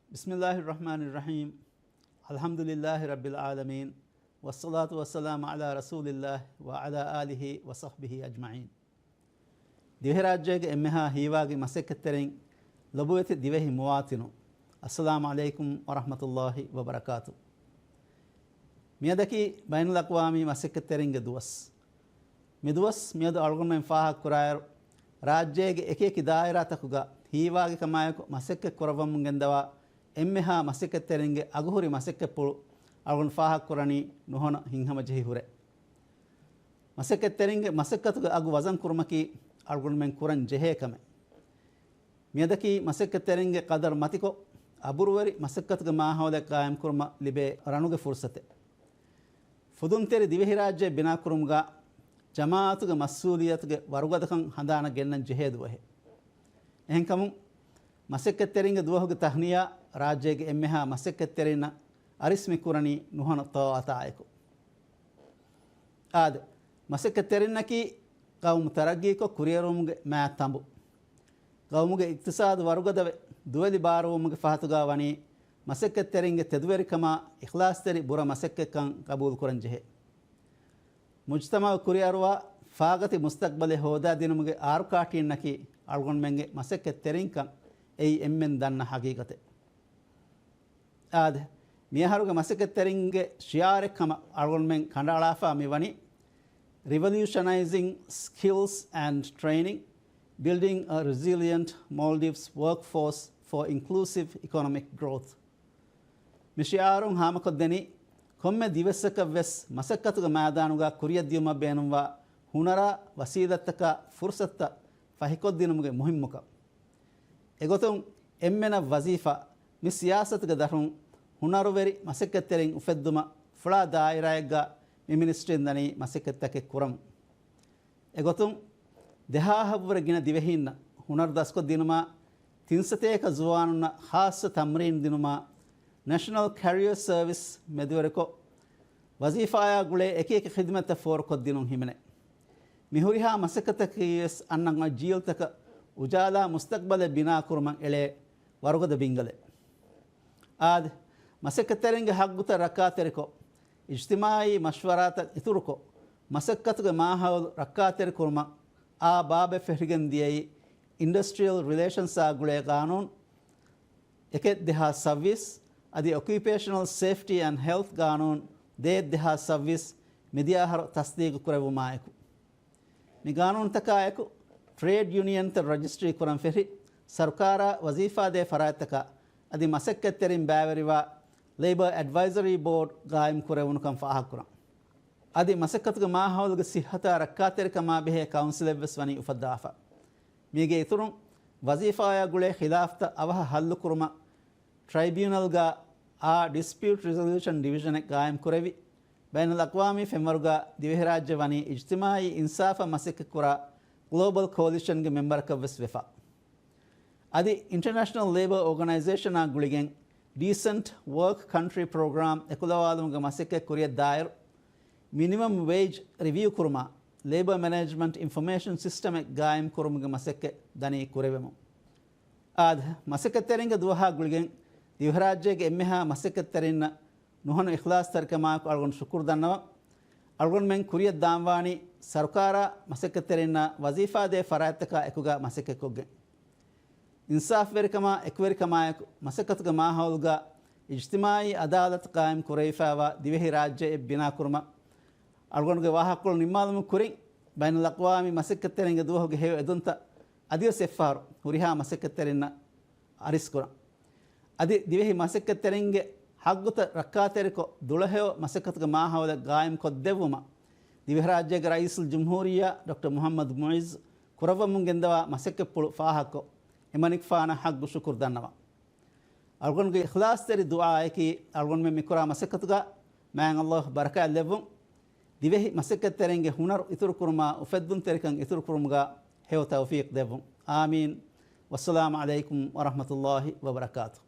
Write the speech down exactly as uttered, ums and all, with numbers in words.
بسم الله الرحمن الرحيم. الحمد لله رب العالمين. والصلاة والسلام على رسول الله وعلى آله وصحبه أجمعين. ދިވެހިރާއްޖޭގެ އެންމެހާ ހީވާގި މަސައްކަތްތެރިން، ލޮބުވެތި ދިވެހި މުވާތިނު، އައްސަލާމު ޢަލައިކުމް ވަރަޙްމަތުﷲި ވަބަރަކާތު. މިއަދަކީ ބައިނަލްއަޤްވާމީ މަސައްކަތްތެރިންގެ ދުވަސް. މިދުވަސް މިއަދު އަޅުގަނޑުމެން ފާހަގަކުރާއިރު، ރާއްޖޭގެ އެކިއެކި ދާއިރާތަކުގަ ހީވާގިކަމާއެކު މަސައްކަތް ކުރައްވަމުން ގެންދަވާ އެންމެހާ މަސައްކަތްތެރިންގެ އަގުހުރި މަސައްކަތްޕުޅު އަޅުގަނޑު ފާހަގަކުރަނީ ނުހަނު ހިތްހަމަޖެހި ހުރެ. މަސައްކަތްތެރިންގެ މަސައްކަތުގެ އަގު ވަޒަން ކުރުމަކީ އަޅުގަނޑުމެން ކުރަން ޖެހޭ ކަމެއް. މިއަދަކީ މަސައްކަތްތެރިންގެ ޤަދަރު މަތިކޮށް، އަބުރުވެރި މަސައްކަތުގެ މާހައުލެއް ޤާއިމްކުރުމަށް ލިބޭ ރަނުގެ ފުރުޞަތެއް. ފުދުންތެރި ދިވެހިރާއްޖެ ބިނާކުރުމުގަ ޖަމާޢަތުގެ މަސްއޫލިއްޔަތުގެ ވަރުގަދަކަން ހަނދާނަށް ގެންނަން ޖެހޭ ދުވަހެއް. އެހެންކަމުން، މަސައްކަތްތެރިންގެ ދުވަހުގެ ތަހްނިޔާ ރާއްޖޭގެ އެންމެހާ މަސައްކަތްތެރިންނަށް އަރިސް މި ކުރަނީ ނުހަނު ޠާޢަތާއެކު. އާދެ، މަސައްކަތްތެރިންނަކީ ޤައުމު ތަރައްގީކޮށް ކުރިއެރުވުމުގެ މާތް ތަނބު. ޤައުމުގެ އިޤްތިޞާދު ވަރުގަދަވެ، ދުވެލި ބާރުވުމުގެ ފަހަތުގަ ވަނީ މަސައްކަތްތެރިންގެ ތެދުވެރިކަމާ އިޚްލާޞްތެރި ބުރަ މަސައްކަތްކަން ޤަބޫލުކުރަން ޖެހޭ. މުޖްތަމަޢު ކުރިއަރުވާ ފާގަތި މުސްތަޤްބަލެއް ހޯދާދިނުމުގެ އާރުކާޓީންނަކީ އަޅުގަނޑުމެންގެ މަސައްކަތްތެރިންކަން އެއީ އެންމެން ދަންނަ ޙަޤީޤަތެއް. އާދެ، މިއަހަރުގެ މަސައްކަތްތެރިންގެ ޝިޢާރެއް ކަމަށް އަޅުގަނޑުމެން ކަނޑައަޅާފަ މިވަނީ، Revolutionizing Skills and Training, Building a Resilient Maldives Workforce for Inclusive Economic Growth. މި ޝިޢާރުން ހާމަކޮށްދެނީ، ކޮންމެ ދިވެއްސަކަށްވެސް މަސައްކަތުގެ މައިދާނުގަ ކުރިއަށްދިޔުމަށް ބޭނުންވާ ހުނަރާ ވަސީލަތްތަކާ ފުރުޞަތުތައް ފަހިކޮށްދިނުމުގެ މުހިންމުކަން. އެގޮތުން އެންމެނަށް ވަޒީފާ، މި ސިޔާސަތުގެ ދަށުން ހުނަރުވެރި މަސައްކަތްތެރިން އުފެއްދުމަށް ފުޅާ ދާއިރާއެއްގަ މި މިނިސްޓްރީން ދަނީ މަސައްކަތްތަކެއް ކުރަމުން. އެގޮތުން، ދެހާހަށްވުރެ ގިނަ ދިވެހީންނަށް ހުނަރު ދަސްކޮށްދިނުމާ، ތިން ސަތޭކަ ޒުވާނުންނަށް ޚާއްޞަ ތަމްރީން ދިނުމާ، ނެޝަނަލް ކެރިއަރ ސަރވިސް މެދުވެރިކޮށް، ވަޒީފާއާ ގުޅޭ އެކިއެކި ޚިދުމަތްތައް ފޯރުކޮށްދިނުން ހިމެނޭ. މިހުރިހާ މަސައްކަތަކީވެސް އަންނަ ޖީލްތަކަށް އުޖާލާ މުސްތަޤްބަލެއް ބިނާކުރުމަށް އެޅޭ ވަރުގަދަ ބިންގަލެއް. އާދެ، މަސައްކަތްތެރިންގެ ހައްގުތައް ރައްކާތެރިކޮށް، އިޖްތިމާޢީ މަޝްވަރާތައް އިތުރުކޮށް، މަސައްކަތުގެ މާހައުލު ރައްކާތެރިކުރުމަށް އާ ބާބެއް ފެށިގެން ދިޔައީ އިންޑަސްޓްރިއަލް ރިލޭޝަންސްއާ ގުޅޭ ގާނޫނު އެކެއް ދެހާސް ސައްވީސް އަދި އޮކިއުޕޭޝަނަލް ސޭފްޓީ އެންޑް ހެލްތް ގާނޫނު ދޭއް ދެހާސް ސައްވީސް މިދިޔަ އަހަރު ތަސްދީގު ކުރެއްވުމާއެކު، މި ގާނޫނުތަކާއެކު، ޓްރޭޑް ޔުނިއަންތައް ރަޖިސްޓްރީ ކުރަން ފެށި، ސަރުކާރާ ވަޒީފާދޭ ފަރާތްތަކާ އަދި މަސައްކަތްތެރިން ބައިވެރިވާ ލޭބަރ އެޑްވައިޒަރީ ބޯޑް ގާއިމް ކުރެވުނުކަން ފާހަގަކުރަން. އަދި މަސައްކަތުގެ މާހައުލުގެ ސިއްހަތާ ރައްކާތެރިކަމާ ބެހޭ ކައުންސިލެއްވެސް ވަނީ އުފައްދާފަ. މީގެ އިތުރުން، ވަޒީފާއާ ގުޅޭ ޚިލާފްތައް އަވަހަށް ހައްލުކުރުމަށް ޓްރައިބިއުނަލްގަ އާ ޑިސްޕިއުޓް ރިޒޮލޫޝަން ޑިވިޝަނެއް ގާއިމް ކުރެވި، ބައިނަލްއަޤްވާމީ ފެންވަރުގަ ދިވެހިރާއްޖެ ވަނީ އިޖްތިމާޢީ އިންސާފަށް މަސައްކަތްކުރާ ގްލޯބަލް ކޯލިޝަންގެ މެމްބަރަކަށްވެސް ވެފަ. އަދި އިންޓަރނޭޝަނަލް ލޭބަރ އޯގަނައިޒޭޝަނާ ގުޅިގެން ޑީސެންޓް ވޯކް ކަންޓްރީ ޕްރޮގްރާމް އެކުލަވާލުމުގެ މަސައްކަތް ކުރިއަށްދާއިރު، މިނިމަމް ވޭޖް ރިވިއު ކުރުމާ، ލޭބަރ މެނޭޖްމަންޓް އިންފޮމޭޝަން ސިސްޓަމެއް ގާއިމް ކުރުމުގެ މަސައްކަތް ދަނީ ކުރެވެމުން. އާދެ، މަސައްކަތްތެރިންގެ ދުވަހާ ގުޅިގެން ދިވެހިރާއްޖޭގެ އެންމެހާ މަސައްކަތްތެރިންނަށް ނުހަނު އިޚްލާޞްތެރިކަމާއެކު އަޅުގަނޑު ޝުކުރު ދަންނަވަން. އަޅުގަނޑުމެން ކުރިއަށް ދާންވާނީ ސަރުކާރާ މަސައްކަތްތެރިންނާ ވަޒީފާދޭ ފަރާތްތަކާ އެކުގަ މަސައްކަތްކޮށްގެން. އިންސާފްވެރިކަމާ އެކުވެރިކަމާއެކު މަސައްކަތުގެ މާހައުލުގަ އިޖްތިމާޢީ އަދާލަތު ޤާއިމް ކުރެވިފައިވާ ދިވެހި ރާއްޖެއެއް ބިނާކުރުމަށް އަޅުގަނޑުގެ ވާހަކަކޮޅު ނިންމާލުމުގެ ކުރިން، ބައިނަލްއަޤްވާމީ މަސައްކަތްތެރިންގެ ދުވަހުގެ ހެޔޮ އެދުންތައް އަދިވެސް އެއްފަހަރު ހުރިހާ މަސައްކަތްތެރިންނަށް އަރިސްކުރަން. އަދި ދިވެހި މަސައްކަތްތެރިންގެ ހައްގުތައް ރައްކާތެރިކޮށް، ދުޅަހެޔޮ މަސައްކަތުގެ މާހައުލެއް ގާއިމްކޮށްދެއްވުމަށް ދިވެހިރާއްޖޭގެ ރައީސުލްޖުމްހޫރިއްޔާ ޑޮކްޓަރ މުޙައްމަދު މުޢިއްޒު ކުރައްވަމުން ގެންދަވާ މަސައްކަތްޕުޅު ފާހަގަކޮށް، އެމަނިކުފާނަށް ހައްގު ޝުކުރު ދަންނަވަން. އަޅުގަނޑުގެ އިޚްލާޞްތެރި ދުޢާއަކީ، އަޅުގަނޑުމެން މިކުރާ މަސައްކަތުގަ މާތް ﷲ ބަރަކާތްލެއްވުން، ދިވެހި މަސައްކަތްތެރިންގެ ހުނަރު އިތުރުކުރުމާ، އުފެއްދުންތެރިކަން އިތުރުކުރުމުގަ ހެޔޮ ތައުފީޤް ދެއްވުން. އާމީން. ވައްސަލާމު ޢަލައިކުމް ވަރަޙްމަތުﷲި ވަބަރަކާތުހު.